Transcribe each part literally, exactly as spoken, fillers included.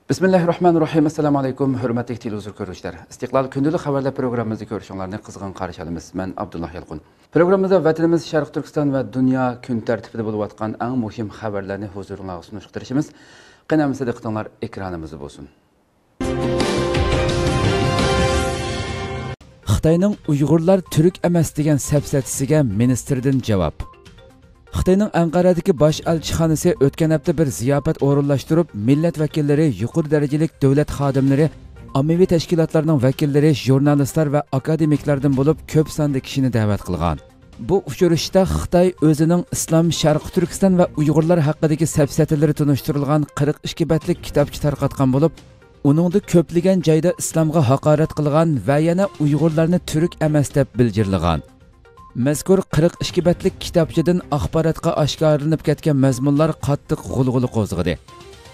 بىسمىللاھىررەھمانىررەھىم. ئەسسالامۇ ئەلەيكۇم، ھۆرمەتلىك تېلېۋىزور كۆرۈشلەر. ئىستىقلال كۈندىلىك خەۋەرلەر پروگراممىمىزدا كۆرۈشۈڭلارنى قىزغىن قارشى ئالىمىز. مەن ئابدۇللا يالقۇن. پروگراممىمىزدا ۋەتىنىمىز شەرقىي تۈركىستان ۋە دۇنيا كۈن تەرتىپىدە بولۇۋاتقان ئەڭ مۇھىم خەۋەرلەرنى ھۇزۇرۇڭلارغا سۇنۇشقا تىرىشىمىز. قېنى ئەمىسە دىققىتىڭلار ئېكرانىمىزدا بولسۇن. خىتاينىڭ ئۇيغۇرلار تۈرك ئەمەس دېگەن سەپسەتىسىگە مىنىستىردىن جاۋاب. خىتاينىڭ ئەنقەرەدىكى باش ئەلچىخانىسى ئۆتكەن ھەپتە بىر زىياپەت ئورۇنلاشتۇرۇپ، مىللەت ۋەكىللىرى، يۇقىرى دەرىجىلىك دۆلەت خادىملىرى، ئاممىۋى تەشكىلاتلارنىڭ ۋەكىللىرى، ژۇرنالىستلار ۋە ئاكادېمىكلاردىن بولۇپ كۆپ ساندا كىشىنى دەۋەت قىلغان. بۇ ئۇچرىشىشتا خىتاي ئۆزىنىڭ ئىسلام، شەرقىي تۈركىستان ۋە ئۇيغۇرلار ھەققىدىكى سەپسەتىلىرى تونۇشتۇرۇلغان قىرىق ئىككى بەتلىك كىتابچە تارقاتقان بولۇپ، ئۇنىڭدا كۆپلىگەن جايدا ئىسلامغا ھاقارەت قىلغان ۋە يەنە ئۇيغۇرلارنى تۈرك ئەمەس دەپ بىلجىرلىغان. مەزكۇر قىرىق ئىككى بەتلىك كىتابچىدىن ئاخباراتقا ئاشكارىلىنىپ كەتكەن مەزمۇنلار قاتتىق غۇلغۇلا قوزغىدى.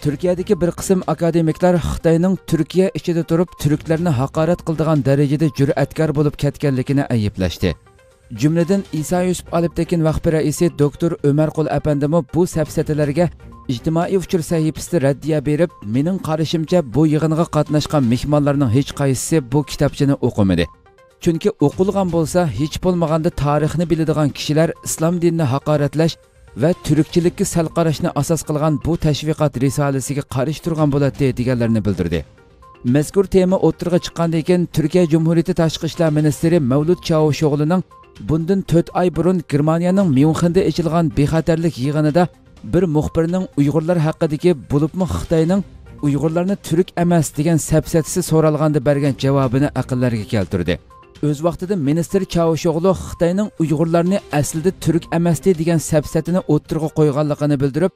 تۈركىيەدىكى بىر قىسىم ئاكادېمىكلار خىتاينىڭ تۈركىيە ئىچىدە تۇرۇپ تۈركلەرنى ھاقارەت قىلىدىغان دەرىجىدە جۈرئەتكار بولۇپ كەتكەنلىكىنى ئەيىبلەشتى. جۈملىدىن ئىسا يۈسۈپ ئالپتېكىن ۋەخپە رەئىسى دوكتور ئۆمەرقۇل ئەپەندىمۇ بۇ سەپسەتىلەرگە ئىجتىمائىي ئۇچۇر سەھىپىسىدە رەددىيە بېرىپ، مېنىڭ قارىشىمچە، بۇ يىغىنغا قاتناشقان مېھمانلارنىڭ ھېچقايسىسى بۇ كىتابچىنى ئوقۇمىدى. چۈنكى ئوقۇلغان بولسا، ھېچ بولمىغاندا تارىخنى بىلىدىغان كىشىلەر ئىسلام دىنىنى ھاقارەتلەش ۋە تۈركچىلىككە سەل قاراشنى ئاساس قىلغان بۇ تەشۋىقات رىسالىسىگە قارشى تۇرغان بولاتتى، دېگەنلەرنى بىلدۈردى. مەزكۇر تېما ئوتتۇرىغا چىققاندىن كېيىن، تۈركىيە جۇمھۇرىيىتى تاشقى ئىشلار مىنىستىرى مەۋلۇت چاۋۇشئوغلۇنىڭ بۇندىن تۆت ئاي بۇرۇن گېرمانىيەنىڭ ميۇنخېندا ئېچىلغان بىخەتەرلىك يىغىنىدا بىر مۇخبىرنىڭ ئۇيغۇرلار ھەققىدىكى، بولۇپمۇ خىتاينىڭ ئۇيغۇرلارنى تۈرك ئەمەس دېگەن سەپسەتىسى سورالغاندا بەرگەن جاۋابىنى ئەقىللەرگە كەلتۈردى. ئۆز ۋاقتىدا مىنىستىر چاۋۇشئوغلۇ خىتاينىڭ ئۇيغۇرلارنى ئەسلىدە تۈرك ئەمەستى دېگەن سەپسەتىنى ئوتتۇرىغا قويغانلىقىنى بىلدۈرۈپ،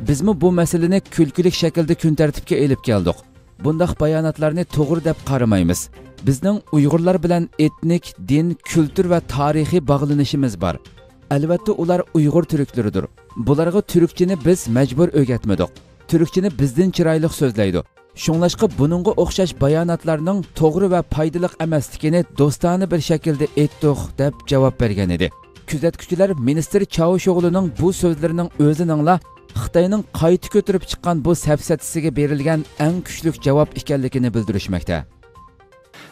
بىزمۇ بۇ مەسىلىنى كۈلكىلىك شەكىلدە كۈن تەرتىپكە ئېلىپ كەلدۇق. بۇنداق باياناتلارنى توغرا دەپ قارىمايمىز. بىزنىڭ ئۇيغۇرلار بىلەن ئېتنىك، دىن، كۈلتۈر ۋە تارىخىي باغلىنىشىمىز بار. ئەلۋەتتە، ئۇلار ئۇيغۇر تۈركلىرىدۇر. بۇلارغا تۈركچىنى بىز مەجبۇر ئۆگەتمىدۇق. تۈركچىنى بىزدىن چىرايلىق سۆزلەيدۇ. شۇڭلاشقا بۇنىڭغا ئوخشاش باياناتلارنىڭ توغرا ۋە پايدىلىق ئەمەسلىكىنى دوستانە بىر شەكىلدە ئېيتتۇق، دەپ جاۋاب بەرگەن ئىدى. كۆزەتكۈچىلەر مىنىستىر چاۋۇشئوغلۇنىڭ بۇ سۆزلىرىنىڭ ئۆزىنىڭلا خىتاينىڭ قايتا كۆتۈرۈپ چىققان بۇ سەپسەتىسىگە بېرىلگەن ئەڭ كۈچلۈك جاۋاب ئىكەنلىكىنى بىلدۈرۈشمەكتە.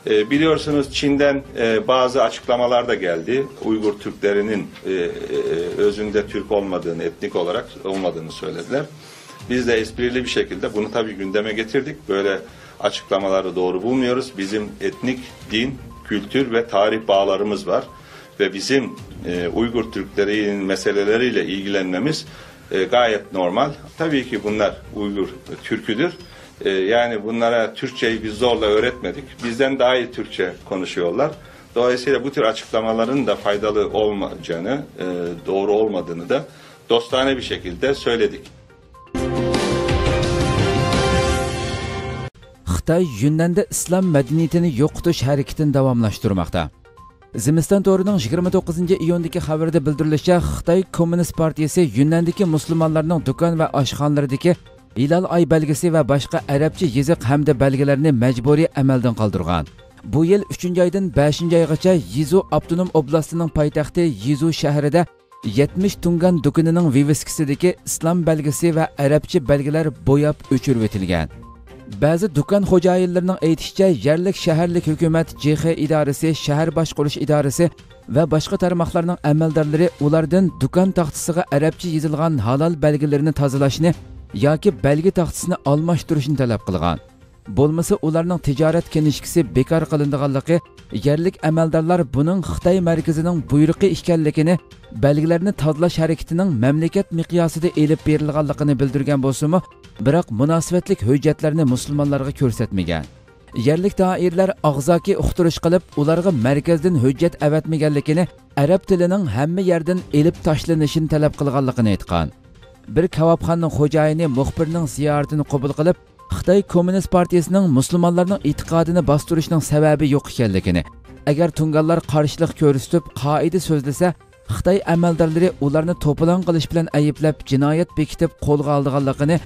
E, biliyorsunuz Çin'den e, bazı açıklamalar da geldi. Uygur Türklerinin e, e, özünde Türk olmadığını, etnik olarak olmadığını söylediler. Biz de esprili bir şekilde bunu tabii gündeme getirdik. Böyle açıklamaları doğru bulmuyoruz. Bizim etnik, din, kültür ve tarih bağlarımız var. Ve bizim e, Uygur Türklerinin meseleleriyle ilgilenmemiz e, gayet normal. Tabii ki bunlar Uygur Türküdür. E, yani bunlara Türkçeyi biz zorla öğretmedik. Bizden daha iyi Türkçe konuşuyorlar. Dolayısıyla bu tür açıklamaların da faydalı olmayacağını, e, doğru olmadığını da dostane bir şekilde söyledik. خىتاي يۈننەندە ئىسلام مەدەنىيىتىنى يوقىتىش ھەرىكىتىنى داۋاملاشتۇرماقتا. زىمىستان تورىنىڭ يىگىرمە توققۇزىنچى ئىيۇندىكى خەۋىرىدە بىلدۈرۈلۈشىچە، خىتاي كوممۇنىست پارتىيىسى يۈننەندىكى مۇسۇلمانلارنىڭ دۇكان ۋە ئاشخانىلىرىدىكى ھىلال ئاي بەلگىسى ۋە باشقا ئەرەبچە يېزىق ھەمدە بەلگىلەرنى مەجبۇرىي ئەمەلدىن قالدۇرغان. بۇ يىل ئۈچىنچى ئايدىن بەشىنچى ئايغىچە يېزۇ ئاپتونوم ئوبلاستىنىڭ پايتەختى يېزۇ شەھىرىدە يەتمىش تۇڭگان دۇكىنىنىڭ ۋىۋىسكىسىدىكى ئىسلام بەلگىسى ۋە ئەرەبچە بەلگىلەر بوياپ ئۆچۈرۈۋېتىلگەن. بەزى دۇكان خوجايىنلىرىنىڭ ئېيتىشىچە، يەرلىك شەھەرلىك ھۆكۈمەت، جې خې ئىدارىسى، شەھەر باشقۇرۇش ئىدارىسى ۋە باشقا تارماقلارنىڭ ئەمەلدارلىرى ئۇلاردىن دۇكان تاختىسىغا ئەرەبچە يېزىلغان ھالال بەلگىلىرىنى تازىلاشنى ياكى بەلگە تاختىسىنى ئالماشتۇرۇشنى تەلەپ قىلغان. بولمىسا ئۇلارنىڭ تىجارەت كىنىشكىسى بىكار قىلىنىدىغانلىقى، يەرلىك ئەمەلدارلار بۇنىڭ خىتاي مەركىزىنىڭ بۇيرۇقى ئىكەنلىكىنى، بەلگىلەرنى تازىلاش ھەرىكىتىنىڭ مەملىكەت مىقياسىدا ئېلىپ بېرىلغانلىقىنى بىلدۈرگەن بولسىمۇ، بىراق مۇناسىۋەتلىك ھۆججەتلەرنى مۇسۇلمانلارغا كۆرسەتمىگەن. يەرلىك دائىرىلەر ئاغزاكى ئۇقتۇرۇش قىلىپ، ئۇلارغا مەركەزدىن ھۆججەت ئەۋەتمىگەنلىكىنى، ئەرەب تىلىنىڭ ھەممە يەردىن ئېلىپ تاشلىنىشىنى تەلەپ قىلغانلىقىنى ئېيتقان. بىر كاۋاپخانىنىڭ خوجايىنى مۇخبىرنىڭ زىيارىتىنى قوبۇل قىلىپ، خىتاي كوممۇنىست پارتىيىسىنىڭ مۇسۇلمانلارنىڭ ئېتىقادىنى باستۇرۇشنىڭ سەۋەبى يوق ئىكەنلىكىنى، ئەگەر تۇڭگانلار قارشىلىق كۆرسىتىپ، قائىدە سۆزلىسە، خىتاي ئەمەلدارلىرى ئۇلارنى توپىلاڭ قىلىش بىلەن ئەيىبلەپ، جىنايەت بېكىتىپ قولغا ئالىدىغانلىقىنى،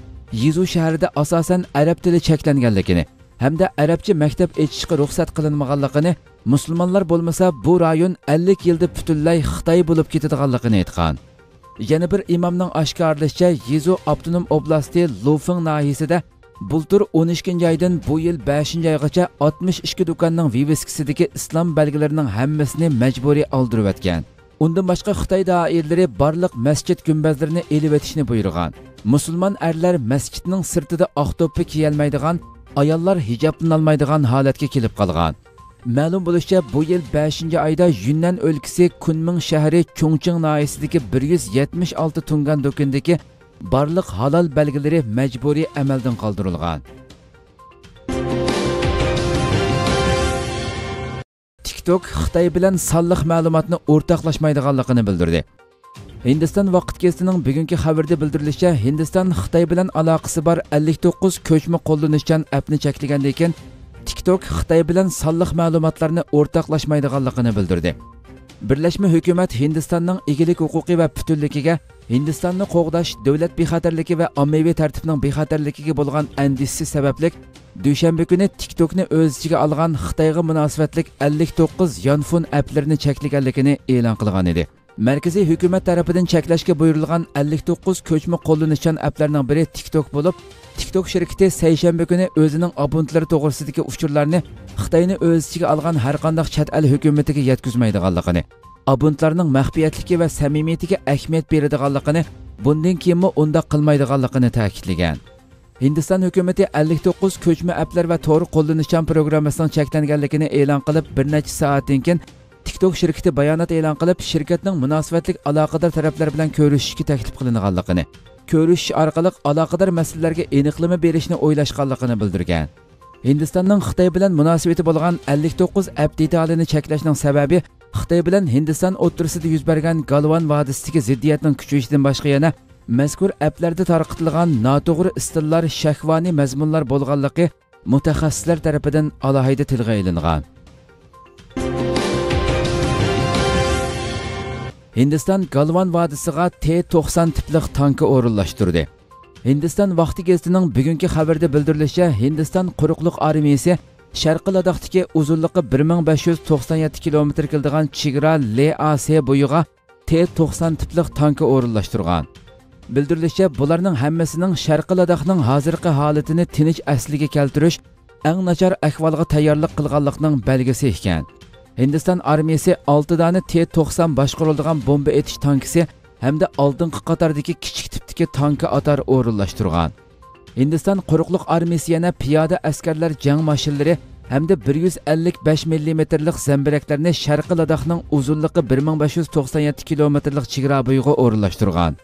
يېزۇ شەھىرىدە ئاساسەن ئەرەب تىلى چەكلەنگەنلىكىنى ھەمدە ئەرەبچە مەكتەپ ئېچىشقا رۇخسەت قىلىنمىغانلىقىنى، مۇسۇلمانلار بولمىسا، بۇ رايون ئەللىك يىلدا پۈتۈنلەي خىتاي بولۇپ كېتىدىغانلىقىنى ئېيتقان. يەنە بىر ئىمامنىڭ ئاشكارىلىشىچە، يېزۇ ئاپتونوم ئوبلاستى لۇفېڭ ناھىيىسىدە بۇلتۇر ئون ئىككىنچى ئايدىن بۇ يىل بەشىنچى ئايغىچە ئاتمىش ئىككى دۇكاننىڭ ۋىۋىسكىسىدىكى ئىسلام بەلگىلىرىنىڭ ھەممىسىنى مەجبۇرىي ئالدۇرۇۋەتكەن. ئۇندىن باشقا خىتاي دائىرىلىرى بارلىق مەسچىت گۈمبەزلىرىنى ئېلىۋېتىشنى بۇيرۇغان. مۇسۇلمان ئەرلەر مەسچىتنىڭ سىرتىدا ئاق دوپپا كىيەلمەيدىغان، ئاياللار ھىجابلىنالمايدىغان ھالەتكە كېلىپ قالغان. مەلۇم بولۇشىچە، بۇ يىل بەشىنچى ئايدا يۈننەن ئۆلكىسى كۇنمىڭ شەھىرى چۇڭچىڭ ناھىيەسىدىكى بىر يۈز يەتمىش ئالتە تۇڭگان دۇكىنىدىكى بارلىق ھالال بەلگىلىرى مەجبۇرىي ئەمەلدىن قالدۇرۇلغان. تىك توك خىتاي بىلەن سانلىق مەلۇماتنى ئورتاقلاشمايدىغانلىقىنى بىلدۈردى. ھىندىستان ۋاقىت گېزىتىنىڭ بۈگۈنكى خەۋىرىدە بىلدۈرۈلۈشىچە، ھىندىستان خىتاي بىلەن ئالاقىسى بار ئەللىك توققۇز كۆچمە قوللىنىشچان ئەپنى چەكلىگەندىن كېيىن، تىك توك خىتاي بىلەن سانلىق مەلۇماتلارنى ئورتاقلاشمايدىغانلىقىنى بىلدۈردى. بىرلەشمە ھۆكۈمەت ھىندىستاننىڭ ئىگىلىك ھوقۇقى ۋە پۈتۈنلۈكىگە، ھىندىستاننى قوغداش، دۆلەت بىخەتەرلىكى ۋە ئاممىۋى تەرتىپنىڭ بىخەتەرلىكىگە بولغان ئەندىشىسى سەۋەبلىك، دۈشەنبە كۈنى تىك توكنى ئۆز ئىچىگە ئالغان خىتايغا مۇناسىۋەتلىك ئەللىك توققۇز يانفون ئەپلىرىنى چەكلىگەنلىكىنى ئېلان قىلغان ئىدى. مەركىزىي ھۆكۈمەت تەرىپىدىن چەكلەشكە بۇيرۇلغان ئەللىك توققۇز كۆچمە قوللىنىشچان ئەپلەرنىڭ بىرى تىك توك بولۇپ، تىك توك شىركىتى سەيشەنبە كۈنى ئۆزىنىڭ ئابونتلىرى توغرىسىدىكى ئۇچۇرلارنى خىتاينى ئۆز ئىچىگە ئالغان ھەرقانداق چەت ئەل ھۆكۈمىتىگە يەتكۈزمەيدىغانلىقىنى، ئابونتلارنىڭ مەخپىيەتلىكى ۋە سەمىمىيىتىگە ئەھمىيەت بېرىدىغانلىقىنى، بۇندىن كېيىنمۇ ئۇنداق قىلمايدىغانلىقىنى تەكىتلىگەن. ھىندىستان ھۆكۈمىتى ئەللىك توققۇز كۆچمە ئەپلەر ۋە تور قوللىنىشچان پروگراممىسىنىڭ چەكلەنگەنلىكىنى ئېلان قىلىپ، بىر نەچچە سائەتتىن كېيىن تىك توك شىركىتى بايانات ئېلان قىلىپ، شىركەتنىڭ مۇناسىۋەتلىك ئالاقىدار تەرەپلەر بىلەن كۆرۈشۈشكە تەكلىپ قىلىنغانلىقىنى، كۆرۈشۈش ئارقىلىق ئالاقىدار مەسىلىلەرگە ئېنىقلىما بېرىشنى ئويلاشقانلىقىنى بىلدۈرگەن. ھىندىستاننىڭ خىتاي بىلەن مۇناسىۋىتى بولغان ئەللىك توققۇز ئەپ دېتالىنى چەكلەشنىڭ سەۋەبى خىتاي بىلەن ھىندىستان ئوتتۇرىسىدا يۈز بەرگەن گالۋان ۋادىسىدىكى زىددىيەتنىڭ كۈچىيىشىدىن باشقا يەنە مەزكۇر ئەپلەردە تارقىتىلغان ناتوغرا ئىستىللار، شەھۋانىي مەزمۇنلار بولغانلىقى مۇتەخەسسىسلەر تەرىپىدىن ئالاھىدە تىلغا ئېلىنغان. ھىندىستان گالۋان ۋادىسىغا تې توقسان تىپلىق تانكا ئورۇنلاشتۇردى. ھىندىستان ۋاقتى گېزىتىنىڭ بۈگۈنكى خەۋىرىدە بىلدۈرۈلۈشىچە، ھىندىستان قۇرۇقلۇق ئارمىيىسى شەرقىي لاداختىكى ئۇزۇنلۇقى بىر مىڭ بەش يۈز توقسان يەتتە كىلومېتىر كېلىدىغان چېگرا لې ئا سې بويىغا تې توقسان تىپلىق تانكا ئورۇنلاشتۇرغان. بىلدۈرۈلۈشىچە، بۇلارنىڭ ھەممىسىنىڭ شەرقىي لاداخنىڭ ھازىرقى ھالىتىنى تىنچ ئەسلىگە كەلتۈرۈش، ئەڭ ناچار ئەھۋالغا تەييارلىق قىلغانلىقنىڭ بەلگىسى ئىكەن. ھىندىستان ئارمىيىسى ئالتە دانە تې توقسان باشقۇرۇلىدىغان بومبا ئېتىش تانكىسى ھەمدە ئالدىنقى قاتاردىكى كىچىك تىپتىكى تانكا ئاتار ئورۇنلاشتۇرغان. ھىندىستان قۇرۇقلۇق ئارمىيىسى يەنە پىيادە ئەسكەرلەر جەڭ ماشىنىلىرى ھەمدە بىر يۈز ئەللىك بەش مىللىمېتىرلىق زەمبىرەكلەرنى شەرقىي لاداخنىڭ ئۇزۇنلۇقى بىر مىڭ بەش يۈز توقسان يەتتە كىلومېتىرلىق چېگرا بويىغا ئورۇنلاشتۇرغان.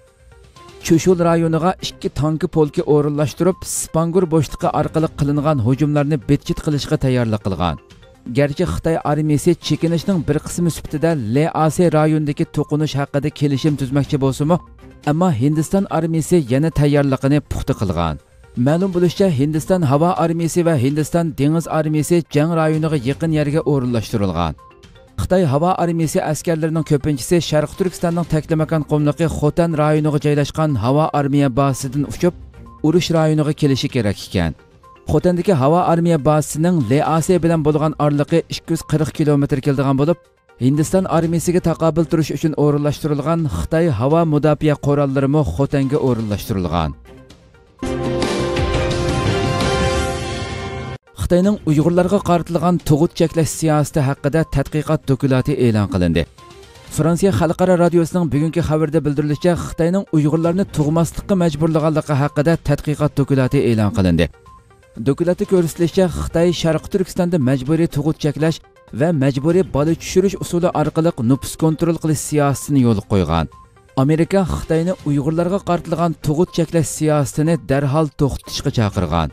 چۈشۈل رايونىغا ئىككى تانكا پولكى ئورۇنلاشتۇرۇپ، سپانگۇر بوشلۇقى ئارقىلىق قىلىنغان ھۇجۇملارنى بىتچىت قىلىشقا تەييارلىق قىلغان. گەرچە خىتاي ئارمىيىسى چېكىنىشنىڭ بىر قىسمى سۈپىتىدە لې ئا سې رايونىدىكى توقۇنۇش ھەققىدە كېلىشىم تۈزمەكچى بولسىمۇ، ئەمما ھىندىستان ئارمىيىسى يەنە تەييارلىقىنى پۇختا قىلغان. مەلۇم بولۇشىچە، ھىندىستان ھاۋا ئارمىيىسى ۋە ھىندىستان دېڭىز ئارمىيىسى جەڭ رايونىغا يېقىن يەرگە ئورۇنلاشتۇرۇلغان. خىتاي ھاۋا ئارمىيىسى ئەسكەرلىرىنىڭ كۆپىنچىسى شەرقىي تۈركىستاننىڭ تەكلىماكان قۇملۇقى خوتەن رايونىغا جايلاشقان ھاۋا ئارمىيە بازىسىدىن ئۇچۇپ، ئۇرۇش رايونىغا كېلىشى كېرەك ئىكەن. خوتەندىكى ھاۋا ئارمىيە بازىسىنىڭ لې ئا سې بىلەن بولغان ئارىلىقى ئىككى يۈز قىرىق كىلومېتىر كېلىدىغان بولۇپ، ھىندىستان ئارمىيىسىگە تاقابىل تۇرۇش ئۈچۈن ئورۇنلاشتۇرۇلغان خىتاي ھاۋا مۇداپىئە قوراللىرىمۇ خوتەنگە ئورۇنلاشتۇرۇلغان. خىتاينىڭ ئۇيغۇرلارغا قارىتىلغان تۇغۇت چەكلەش سىياسىتى ھەققىدە تەتقىقات دوكلاتى ئېلان قىلىندى. فرانسىيە خەلقئارا رادىيوسىنىڭ بۈگۈنكى خەۋىرىدە بىلدۈرۈلۈشىچە، خىتاينىڭ ئۇيغۇرلارنى تۇغماسلىققا مەجبۇرلىغانلىقى ھەققىدە تەتقىقات دوكلاتى ئېلان قىلىندى. دوكلاتتا كۆرسىتىلىشىچە، خىتاي شەرقىي تۈركىستاندا مەجبۇرىي تۇغۇت چەكلەش ۋە مەجبۇرىي بالا چۈشۈرۈش ئۇسۇلى ئارقىلىق نوپۇس كونترول قىلىش سىياسىتىنى يولغا قويغان. ئامېرىكا خىتاينى ئۇيغۇرلارغا قارىتىلغان تۇغۇت چەكلەش سىياسىتىنى دەرھال توختىتىشقا چاقىرغان.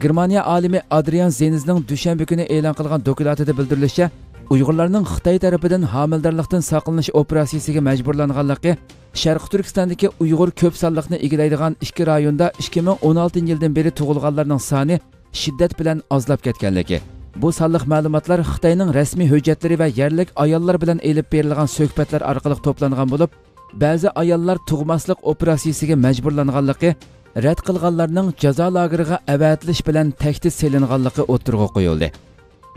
گېرمانىيە ئالىمى ئادرىيان زېنزنىڭ دۈشەنبە كۈنى ئېلان قىلغان دوكلاتىدا بىلدۈرۈلۈشىچە، ئۇيغۇرلارنىڭ خىتاي تەرىپىدىن ھامىلىدارلىقتىن ساقلىنىش ئوپېراتسىيىسىگە مەجبۇرلانغانلىقى، شەرقىي تۈركىستاندىكى ئۇيغۇر كۆپ سانلىقنى ئىگىلەيدىغان ئىككى رايوندا ئىككى مىڭ ئون ئالتىنچى يىلدىن بېرى تۇغۇلغانلارنىڭ سانى شىددەت بىلەن ئازلاپ كەتكەنلىكى. بۇ سانلىق مەلۇماتلار خىتاينىڭ رەسمىي ھۆججەتلىرى ۋە يەرلىك ئاياللار بىلەن ئېلىپ بېرىلغان سۆھبەتلەر ئارقىلىق توپلانغان بولۇپ، بەزى ئاياللار تۇغماسلىق ئوپېراتسىيىسىگە مەجبۇرلانغانلىقى، رەت قىلغانلارنىڭ جازا لاگېرىغا ئەۋەتىلىش بىلەن تەھدىت سېلىنغانلىقى ئوتتۇرىغا قويۇلدى.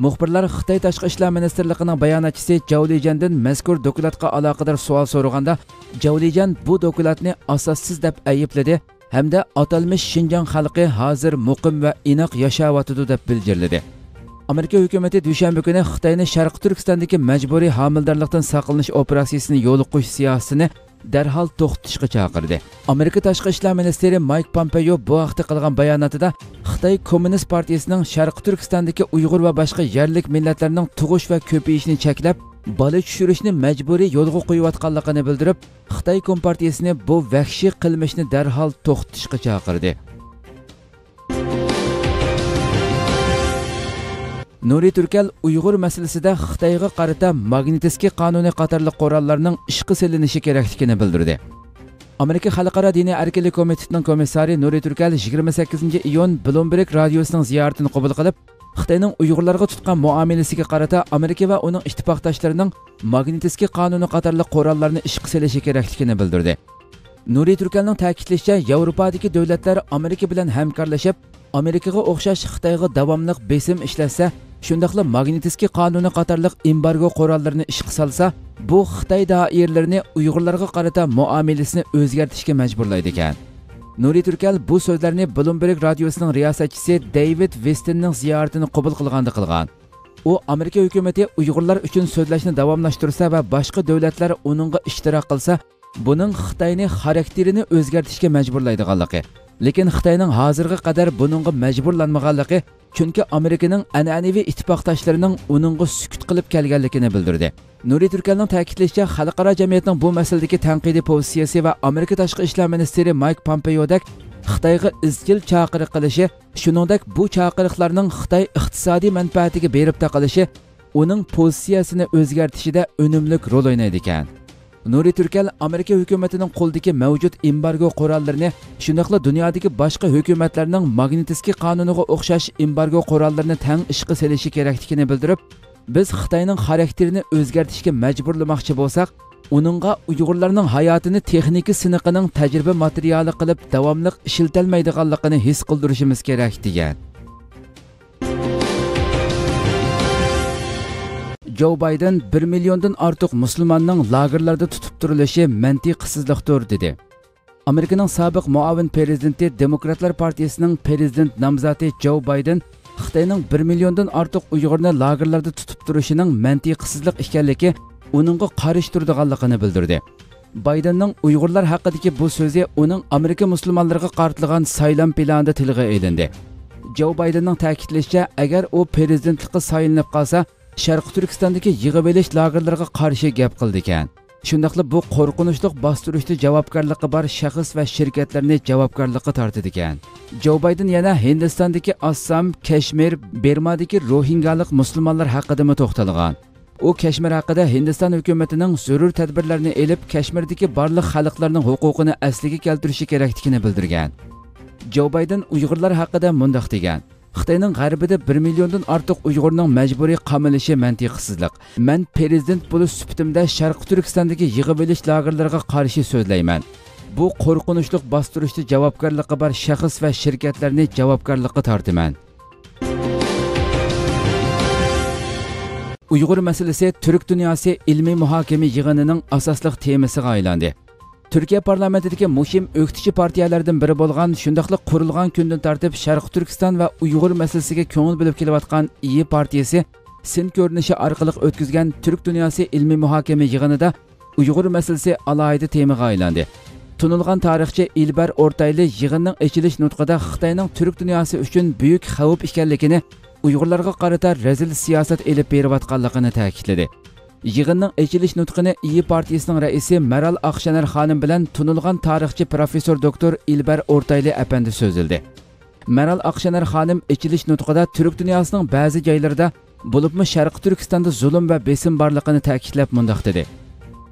مۇخبىرلار خىتاي تاشقى ئىشلار مىنىستىرلىقىنىڭ باياناتچىسى جاۋ لىجيەندىن مەزكۇر دوكلاتقا ئالاقىدار سوئال سورىغاندا، جاۋ لىجيەن بۇ دوكلاتنى ئاساسسىز دەپ ئەيىبلىدى ھەمدە ئاتالمىش شىنجاڭ خەلقى ھازىر مۇقىم ۋە ئىناق ياشاۋاتىدۇ، دەپ بىلجىرلىدى. ئامېرىكا ھۆكۈمىتى دۈشەنبە كۈنى خىتاينى شەرقىي تۈركىستاندىكى مەجبۇرىي ھامىلىدارلىقتىن ساقلىنىش ئوپېراتسىيىسىنى يولغا قويۇش سىياسىتىنى دەرھال توختىتىشقا چاقىردى. ئامېرىكا تاشقى ئىشلار مىنىستىرى مايك پومپېيو بۇ ھەقتە قىلغان باياناتىدا خىتاي كوممۇنىست پارتىيىسىنىڭ شەرقىي تۈركىستاندىكى ئۇيغۇر ۋە باشقا يەرلىك مىللەتلەرنىڭ تۇغۇش ۋە كۆپىيىشىنى چەكلەپ، بالا چۈشۈرۈشنى مەجبۇرىي يولغا قويۇۋاتقانلىقىنى بىلدۈرۈپ، خىتاي كومپارتىيىسىنى بۇ ۋەھشىي قىلمىشنى دەرھال توختىتىشقا چاقىردى. نۇرى تۈركەل ئۇيغۇر مەسىلىسىدە خىتايغا قارىتا ماگنىتسكىي قانۇنى قاتارلىق قوراللارنىڭ ئىشقا سېلىنىشى كېرەكلىكىنى بىلدۈردى. ئامېرىكا خەلقئارا دىنىي ئەركىنلىك كومىتېتىنىڭ كومىسسارى نۇرى تۈركەل يىگىرمە سەككىزىنچى ئىيۇن بلومبېرگ رادىيوسىنىڭ زىيارىتىنى قوبۇل قىلىپ، خىتاينىڭ ئۇيغۇرلارغا تۇتقان مۇئامىلىسىگە قارىتا ئامېرىكا ۋە ئۇنىڭ ئىتتىپاقداشلىرىنىڭ ماگنىتسكىي قانۇنى قاتارلىق قوراللارنى ئىشقا سېلىشى كېرەكلىكىنى بىلدۈردى. نۇرى تۈركەلنىڭ تەكىتلىشىچە، ياۋروپادىكى دۆلەتلەر ئامېرىكا بىلەن ھەمكارلىشىپ، ئامېرىكىغا ئوخشاش خىتايغا داۋاملىق بېسىم ئىشلەتسە، شۇنداقلا ماگنىتسكىي قانۇنى قاتارلىق ئېمبارگو قوراللىرىنى ئىشقا سالسا، بۇ خىتاي دائىرىلىرىنى ئۇيغۇرلارغا قارىتا مۇئامىلىسىنى ئۆزگەرتىشكە مەجبۇرلايدىكەن. نۇرى تۈركەل بۇ سۆزلەرنى بلومبېرگ رادىيوسىنىڭ رىياسەتچىسى دېۋىد ۋېستىننىڭ زىيارىتىنى قوبۇل قىلغاندا قىلغان. ئۇ ئامېرىكا ھۆكۈمىتى ئۇيغۇرلار ئۈچۈن سۆزلەشنى داۋاملاشتۇرسا ۋە باشقا دۆلەتلەر ئۇنىڭغا ئىشتىراك قىلسا، بۇنىڭ خىتاينى خاراكتېرىنى ئۆزگەرتىشكە مەجبۇرلايدىغانلىقى، لېكىن خىتاينىڭ ھازىرغا قەدەر بۇنىڭغا مەجبۇرلانمىغانلىقى، چۈنكى ئامېرىكىنىڭ ئەنئەنىۋى ئىتتىپاقداشلىرىنىڭ ئۇنىڭغا سۈكۈت قىلىپ كەلگەنلىكىنى بىلدۈردى. نۇرى تۈركەلنىڭ تەكىتلىشىچە، خەلقئارا جەمئىيەتنىڭ بۇ مەسىلىدىكى تەنقىدىي پوزىتسىيىسى ۋە ئامېرىكا تاشقى ئىشلار مىنىستىرى مايك پومپېيودەك خىتايغا ئىزچىل چاقىرىق قىلىشى، شۇنىڭدەك بۇ چاقىرىقلارنىڭ خىتاي ئىقتىسادىي مەنپەئەتىگە بېرىپ تاقىلىشى ئۇنىڭ پوزىتسىيەسىنى ئۆزگەرتىشىدە ئۈنۈملۈك رول ئوينايدىكەن. نۇرى تۈركەل ئامېرىكا ھۆكۈمىتىنىڭ قولىدىكى مەۋجۇت ئېمبارگو قوراللىرىنى، شۇنداقلا دۇنيادىكى باشقا ھۆكۈمەتلەرنىڭ ماگنىتسكىي قانۇنىغا ئوخشاش ئېمبارگو قوراللىرىنى تەڭ ئىشقا سېلىشى كېرەكلىكىنى بىلدۈرۈپ، بىز خىتاينىڭ خاراكتېرىنى ئۆزگەرتىشكە مەجبۇرلىماقچى بولساق، ئۇنىڭغا ئۇيغۇرلارنىڭ ھاياتىنى تېخنىكا سىنىقىنىڭ تەجرىبە ماتېرىيالى قىلىپ داۋاملىق ئىشلىتەلمەيدىغانلىقىنى ھېس قىلدۇرۇشىمىز كېرەك، دېگەن. جو بايدېن بىر مىليوندىن ئارتۇق مۇسۇلماننىڭ لاگېرلاردا تۇتۇپ تۇرۇلۇشى مەنتىقسىزلىقتۇر، دېدى. ئامېرىكىنىڭ سابىق مۇئاۋىن پىرېزىدېنتى، دېموكراتلار پارتىيىسىنىڭ پىرېزىدېنت نامزاتى جو بايدېن خىتاينىڭ بىر مىليوندىن ئارتۇق ئۇيغۇرنى لاگېرلاردا تۇتۇپ تۇرۇشىنىڭ مەنتىقسىزلىق ئىكەنلىكى، ئۇنىڭغا قارشى تۇرىدىغانلىقىنى بىلدۈردى. بايدېننىڭ ئۇيغۇرلار ھەققىدىكى بۇ سۆزى ئۇنىڭ ئامېرىكا مۇسۇلمانلىرىغا قارىتىلغان سايلام پىلانىدا تىلغا ئېلىندى. جو بايدېننىڭ تەكىتلىشىچە، ئەگەر ئۇ پىرېزىدېنتلىققا سايلىنىپ قالسا، شەرقىي تۈركىستاندىكى يىغىۋېلىش لاگېرلىرىغا قارشى گەپ قىلىدىكەن. شۇنداقلا بۇ قورقۇنچلۇق باستۇرۇشتا جاۋابكارلىقى بار شەخس ۋە شىركەتلەرنى جاۋابكارلىققا تارتىدىكەن. جو بايدېن يەنە ھىندىستاندىكى ئاسسام، كەشمىر، بىرمادىكى روھىنگالىق مۇسۇلمانلار ھەققىدىمۇ توختالغان. ئۇ كەشمىر ھەققىدە ھىندىستان ھۆكۈمىتىنىڭ زۆرۈر تەدبىرلەرنى ئېلىپ، كەشمىردىكى بارلىق خەلقلەرنىڭ ھوقۇقىنى ئەسلىگە كەلتۈرۈشى كېرەكلىكىنى بىلدۈرگەن. جو بايدېن ئۇيغۇرلار ھەققىدە مۇنداق دېگەن: خىتاينىڭ غەربىدە بىر مىليوندىن ئارتۇق ئۇيغۇرنىڭ مەجبۇرىي قامىلىشى مەنتىقسىزلىق. مەن پىرېزىدېنت بولۇش سۈپىتىمدە شەرقىي تۈركىستاندىكى يىغىۋېلىش لاگېرلىرىغا قارشى سۆزلەيمەن. بۇ قورقۇنچلۇق باستۇرۇشتا جاۋابكارلىقى بار شەخس ۋە شىركەتلەرنى جاۋابكارلىققا تارتىمەن. ئۇيغۇر مەسىلىسى تۈرك دۇنياسى ئىلمىي مۇھاكىمە يىغىنىنىڭ ئاساسلىق تېمىسىغا ئايلاندى. تۈركىيە پارلامېنتىدىكى مۇھىم ئۆكتىچى پارتىيەلەردىن بىرى بولغان، شۇنداقلا قۇرۇلغان كۈندىن تارتىپ شەرقىي تۈركىستان ۋە ئۇيغۇر مەسىلىسىگە كۆڭۈل بۆلۈپ كېلىۋاتقان ئىيى پارتىيىسى سىن كۆرۈنۈشى ئارقىلىق ئۆتكۈزگەن تۈرك دۇنياسى ئىلمىي مۇھاكىمە يىغىنىدا ئۇيغۇر مەسىلىسى ئالاھىدە تېمىغا ئايلاندى. تونۇلغان تارىخچى ئىلبەر ئورتايلى يىغىننىڭ ئېچىلىش نۇتقىدا خىتاينىڭ تۈرك دۇنياسى ئۈچۈن بۈيۈك خەۋپ ئىكەنلىكىنى، ئۇيغۇرلارغا قارىتا رەزىل سىياسەت ئېلىپ بېرىۋاتقانلىقىنى تەكىتلىدى. يىغىننىڭ ئېچىلىش نۇتقىنى ئىيى پارتىيىسىنىڭ رەئىسى مەرال ئاقشەنەر خانىم بىلەن تونۇلغان تارىخچى پروفېسسور دوكتور ئىلبەر ئورتايلى ئەپەندى سۆزلىدى. مەرال ئاقشەنەر خانىم ئېچىلىش نۇتقىدا تۈرك دۇنياسىنىڭ بەزى جايلىرىدا، بولۇپمۇ شەرقىي تۈركىستاندا زۇلۇم ۋە بېسىم بارلىقىنى تەكىتلەپ مۇنداق دېدى: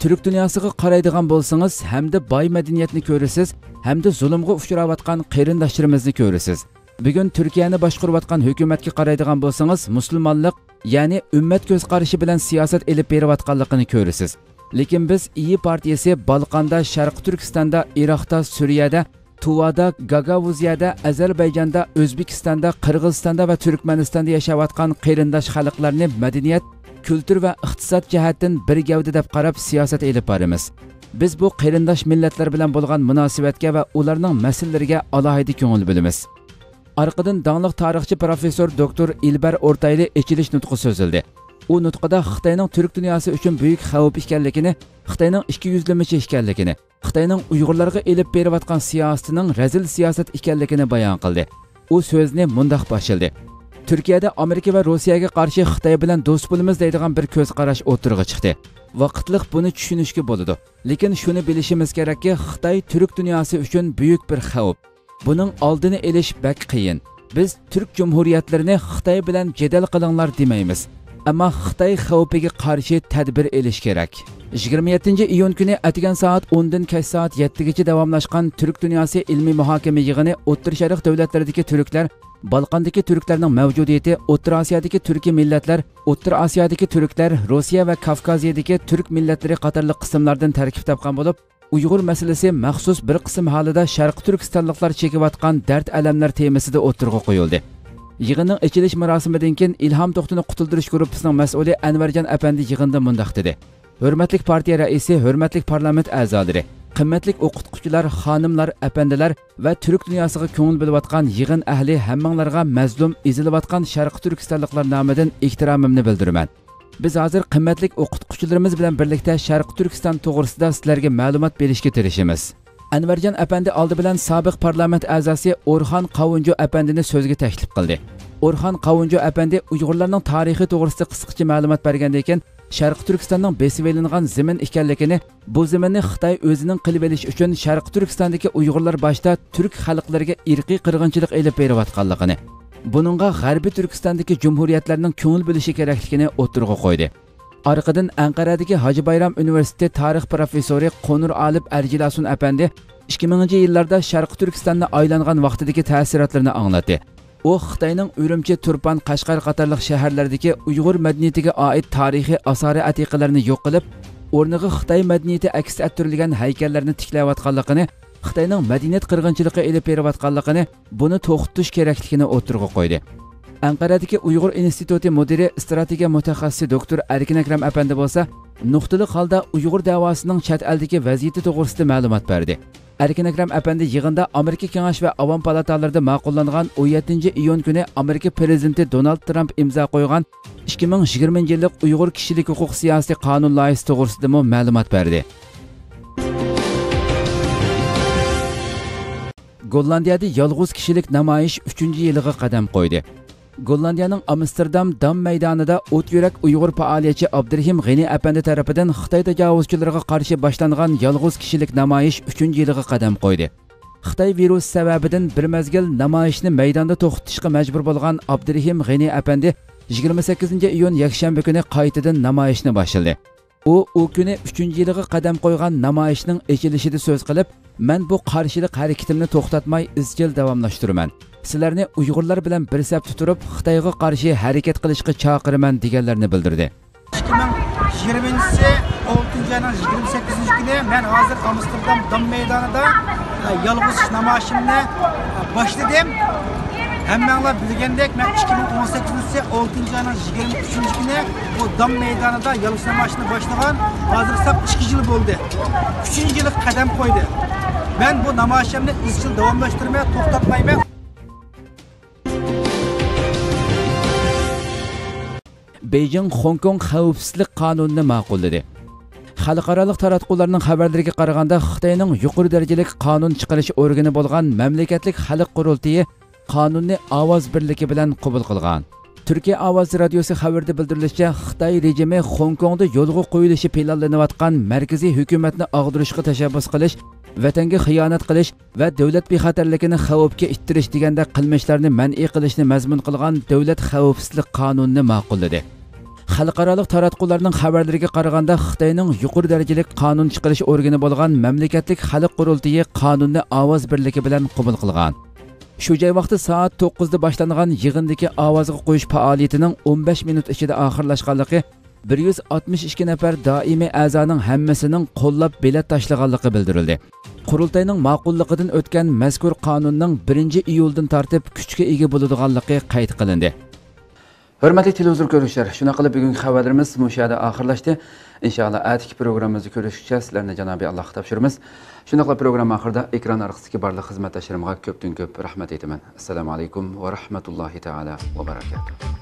تۈرك دۇنياسىغا قارايدىغان بولسىڭىز، ھەمدە باي مەدەنىيەتنى كۆرىسىز، ھەمدە زۇلۇمغا ئۇچراۋاتقان قېرىنداشلىرىمىزنى كۆرىسىز. بۈگۈن تۈركىيەنى باشقۇرۇۋاتقان ھۆكۈمەتكە قارايدىغان بولسىڭىز، مۇسۇلمانلىق، يەنى ئۈممەت كۆز قارىشى بىلەن سىياسەت ئېلىپ بېرىۋاتقانلىقىنى كۆرىسىز. لېكىن بىز ئىيى پارتىيىسى بالقاندا، شەرقىي تۈركىستاندا، ئىراقتا، سۈرىيەدە، تۇۋادا، گاگاۋۇزىيەدە، ئەزەربەيجاندا، ئۆزبېكىستاندا، قىرغىزىستاندا ۋە تۈركمەنىستاندا ياشاۋاتقان قېرىنداش خەلقلەرنى مەدەنىيەت، كۈلتۈر ۋە ئىقتىساد جەھەتتىن بىر گەۋدە دەپ قاراپ سىياسەت ئېلىپ بارىمىز. بىز بۇ قېرىنداش مىللەتلەر بىلەن بولغان مۇناسىۋەتكە ۋە ئۇلارنىڭ مەسىلىلىرىگە ئالاھىدە كۆڭۈل بۆلىمىز. ئارقىدىن داڭلىق تارىخچى پروفېسسور دوكتور ئىلبەر ئورتايلى ئېچىلىش نۇتقى سۆزلىدى. ئۇ نۇتقىدا خىتاينىڭ تۈرك دۇنياسى ئۈچۈن بۈيۈك خەۋپ ئىكەنلىكىنى، خىتاينىڭ ئىككى يۈزلىمىچى ئىكەنلىكىنى، خىتاينىڭ ئۇيغۇرلارغا ئېلىپ بېرىۋاتقان سىياسىتىنىڭ رەزىل سىياسەت ئىكەنلىكىنى بايان قىلدى. ئۇ سۆزىنى مۇنداق باشلىدى: تۈركىيەدە ئامېرىكا ۋە روسىيەگە قارشى خىتاي بىلەن دوست بولىمىز دەيدىغان بىر كۆز قاراش ئوتتۇرىغا چىقتى. ۋاقىتلىق بۇنى چۈشىنىشكە بولىدۇ. لېكىن شۇنى بىلىشىمىز كېرەككى، خىتاي تۈرك دۇنياسى ئۈچۈن بۈيۈك بىر خەۋپ. بۇنىڭ ئالدىنى ئېلىش بەك قىيىن. بىز تۈرك جۇمھۇرىيەتلىرىنى خىتاي بىلەن جېدەل قىلىڭلار دېمەيمىز. ئەمما خىتاي خەۋپىگە قارشى تەدبىر ئېلىش كېرەك. يىگىرمە يەتتىنچى ئىيۇن كۈنى ئەتىگەن سائەت ئوندىن كەچ سائەت يەتتىگىچە داۋاملاشقان تۈرك دۇنياسى ئىلمىي مۇھاكىمە يىغىنى ئوتتۇرا شەرق دۆلەتلىرىدىكى تۈركلەر، بالقاندىكى تۈركلەرنىڭ مەۋجۇدىيىتى، ئوتتۇرا ئاسىيادىكى تۈركىي مىللەتلەر، ئوتتۇرا ئاسىيادىكى تۈركلەر، روسىيە ۋە كاۋكازىيەدىكى تۈرك مىللەتلىرى قاتارلىق قىسىملاردىن تەركىب تاپقان بولۇپ، ئۇيغۇر مەسىلىسى مەخسۇس بىر قىسىم ھالىدا شەرقىي تۈركىستانلىقلار چېكىۋاتقان دەرد-ئەلەملەر تېمىسىدا ئوتتۇرىغا قويۇلدى. يىغىننىڭ ئېچىلىش مۇراسىمىدىن كېيىن ئىلھام توختىنى قۇتۇلدۇرۇش گۇرۇپپىسىنىڭ مەسئۇلى ئەنۋەرجان ئەپەندى يىغىندا مۇنداق دېدى: ھۆرمەتلىك پارتىيە رەئىسى، ھۆرمەتلىك پارلامېنت ئەزالىرى، قىممەتلىك ئوقۇتقۇچىلار، خانىملار، ئەپەندىلەر ۋە تۈرك دۇنياسىغا كۆڭۈل بۆلۈۋاتقان يىغىن ئەھلى، ھەممىڭلارغا مەزلۇم، ئېزىلىۋاتقان شەرقىي تۈركىستانلىقلار نامىدىن ئېھتىرامىمنى بىلدۈرىمەن. بىز ھازىر قىممەتلىك ئوقۇتقۇچىلىرىمىز بىلەن بىرلىكتە شەرقىي تۈركىستان توغرىسىدا سىلەرگە مەلۇمات بېرىشكە تىرىشىمىز. ئەنۋەرجان ئەپەندى ئالدى بىلەن سابىق پارلامېنت ئەزاسى ئورخان قاۋۇنجۇ ئەپەندىنى سۆزگە تەكلىپ قىلدى. ئورخان قاۋۇنجۇ ئەپەندى ئۇيغۇرلارنىڭ تارىخى توغرىسىدا قىسقىچە مەلۇمات بەرگەندىن كېيىن، شەرقىي تۈركىستاننىڭ بېسىۋېلىنغان زېمىن ئىكەنلىكىنى، بۇ زېمىننى خىتاي ئۆزىنىڭ قىلىۋېلىش ئۈچۈن شەرقىي تۈركىستاندىكى ئۇيغۇرلار باشتا تۈرك خەلقلىرىگە ئىرقىي قىرغىنچىلىق ئېلىپ بېرىۋاتقانلىقىنى، بۇنىڭغا غەربىي تۈركىستاندىكى جۇمھۇرىيەتلەرنىڭ كۆڭۈل بۆلۈشى كېرەكلىكىنى ئوتتۇرىغا قويدى. ئارقىدىن ئەنقەرەدىكى ھاجى بايرام ئۇنىۋېرسىتېتى تارىخ پروفېسسورى قونۇر ئالىپ ئەرجىلاسۇن ئەپەندى ئىككى مىڭىنچى يىللاردا شەرقىي تۈركىستاننى ئايلانغان ۋاقتىدىكى تەسىراتلىرىنى ئاڭلاتتى. ئۇ خىتاينىڭ ئۈرۈمچى، تۇرپان، قەشقەر قاتارلىق شەھەرلەردىكى ئۇيغۇر مەدەنىيىتىگە ئائىت تارىخىي ئاسارە ئەتىقىلەرنى يوق قىلىپ، ئورنىغا خىتاي مەدەنىيىتى ئەكس ئەتتۈرۈلگەن ھەيكەللەرنى تىكلەۋاتقانلىقىنى، خىتاينىڭ مەدەنىيەت قىرغىنچىلىقى ئېلىپ بېرىۋاتقانلىقىنى، بۇنى توختىتىش كېرەكلىكىنى ئوتتۇرىغا قويدى. ئەنقەرەدىكى ئۇيغۇر ئىنستىتۇتى مۇدىرى، ئىستراتېگىيە مۇتەخەسسىسى دوكتور ئەركىن ئەكرەم ئەپەندى بولسا نۇقتىلىق ھالدا ئۇيغۇر دەۋاسىنىڭ چەت ئەلدىكى ۋەزىيىتى توغرىسىدا مەلۇمات بەردى. ئەركىن ئەكرەم ئەپەندى يىغىندا ئامېرىكا كېڭەش ۋە ئاۋام پالاتالىرىدا ماقۇللانغان ئون يەتتىنچى ئىيۇن كۈنى ئامېرىكا پىرېزىدېنتى دونالد ترامپ ئىمزا قويغان ئىككى مىڭ يىگىرمىنچى يىللىق ئۇيغۇر كىشىلىك ھوقۇق سىياسىي قانۇن لايىھىسى توغرىسىدىمۇ مەلۇمات بەردى. گوللاندىيەدە يالغۇز كىشىلىك نامايىش ئۈچىنچى يىلىغا قەدەم قويدى. گوللاندىيەنىڭ ئامستېردام دام مەيدانىدا ئوت يۈرەك ئۇيغۇر پائالىيەتچى ئابدۇرېھىم غېنى ئەپەندى تەرىپىدىن خىتاي تاجاۋۇزچىلىرىغا قارشى باشلانغان يالغۇز كىشىلىك نامايىش ئۈچىنچى يىلىغا قەدەم قويدى. خىتاي ۋىرۇسى سەۋەبىدىن بىر مەزگىل نامايىشنى مەيداندا توختىتىشقا مەجبۇر بولغان ئابدۇرېھىم غېنى ئەپەندى يىگىرمە سەككىزىنچى ئىيۇن يەكشەنبە كۈنى قايتىدىن نامايىشنى باشلىدى. ئۇ، ئۇ كۈنى ئۈچىنچى يىلىغا قەدەم قويغان نامايىشنىڭ ئېچىلىشىدا سۆز قىلىپ، مەن بۇ قارشىلىق ھەرىكىتىمنى توختاتماي ئىزچىل داۋاملاشتۇرىمەن. سىلەرنى ئۇيغۇرلار بىلەن بىر سەپتە تۇرۇپ، خىتايغا قارشى ھەرىكەت قىلىشقا چاقىرىمەن، دېگەنلەرنى بىلدۈردى. ئىككى مىڭ يىگىرمىنچى يىلى ئالتىنچى ئاينىڭ يىگىرمە سەككىزىنچى كۈنى مەن ھازىر ئامستېردام دام مەيدانىدا، ئە، يالغۇز نامايىشىمنى، ئە، باشلىدىم. ھەممەڭلار بىلگەندەك، مەن ئىككى مىڭ ئون سەككىزىنچى يىلى ئالتىنچى ئاينىڭ يىگىرمە ئۈچىنچى كۈنى بۇ دام مەيدانىدا يالغۇز نامايىشنى باشلىغان. ھازىر ساپ ئىككى يىل بولدى. ئۈچىنچى يىلغا قەدەم قويدى. مەن بۇ نامايىشىمنى ئىزچىل داۋاملاشتۇرىمەن، توختاتمايمەن. بېيجىڭ خوڭكوڭ خەۋپسىزلىك قانۇنىنى ماقۇللىدى. خەلقئارالىق تاراتقۇلارنىڭ خەۋەرلىرىگە قارىغاندا، خىتاينىڭ يۇقىرى دەرىجىلىك قانۇن چىقىرىش ئورگىنى بولغان مەملىكەتلىك خەلق قۇرۇلتىيى قانۇننى ئاۋاز بىرلىكى بىلەن قوبۇل قىلغان. تۈركىيە ئاۋازى رادىيوسى خەۋىرىدە بىلدۈرۈلۈشىچە، خىتاي رېجىمى خوڭكوڭدا يولغا قويۇلۇشى پىلانلىنىۋاتقان مەركىزىي ھۆكۈمەتنى ئاغدۇرۇشقا تەشەببۇس قىلىش، ۋەتەنگە خىيانەت قىلىش ۋە دۆلەت بىخەتەرلىكىنى خەۋپكە ئىتتىرىش دېگەندەك قىلمىشلارنى مەنئى قىلىشنى مەزمۇن قىلغان دۆلەت خەۋپسىزلىك قانۇنىنى ماقۇللىدى. خەلقئارالىق تاراتقۇلارنىڭ خەۋەرلىرىگە قارىغاندا، خىتاينىڭ يۇقىرى دەرىجىلىك قانۇن چىقىرىش ئورگىنى بولغان مەملىكەتلىك خەلق قۇرۇلتىيى قانۇننى ئاۋاز بىرلىكى بىلەن قوبۇل قىلغان. شۇ جاي ۋاقتى سائەت توققۇزدا باشلانغان يىغىندىكى ئاۋازغا قويۇش پائالىيىتىنىڭ ئون بەش مىنۇت ئىچىدە ئاخىرلاشقانلىقى، بىر يۈز ئاتمىش ئىككى نەپەر دائىمىي ئەزانىڭ ھەممىسىنىڭ قوللاپ بېلەت تاشلىغانلىقى بىلدۈرۈلدى. قۇرۇلتاينىڭ ماقۇللۇقىدىن ئۆتكەن مەزكۇر قانۇننىڭ بىرىنچى ئىيۇلدىن تارتىپ كۈچكە ئىگە بولىدىغانلىقى قەيت قىلىندى. ھۆرمەتلىك تېلېۋىزور كۆرۈشلەر، شۇنداق قىلىپ بۈگۈنكى خەۋەرلىرىمىز مۇشۇ يەردە ئاخىرلاشتى. ئىنشائاللا ئەتىكى پروگراممىمىزدا كۆرۈشكىچە سىلەرنى جانابى ئاللاھقا تاپشۇرىمىز. شۇنداقلا پروگرامما ئاخىرىدا ئېكران ئارقىسىدىكى بارلىق خىزمەتداشلىرىمغا كۆپتىن كۆپ رەھمەت ئېيتىمەن. ئەسسالامۇ ئەلەيكۇم ۋە رەھمەتۇللاھى تەئالا ۋە بەرەكاتۇھ.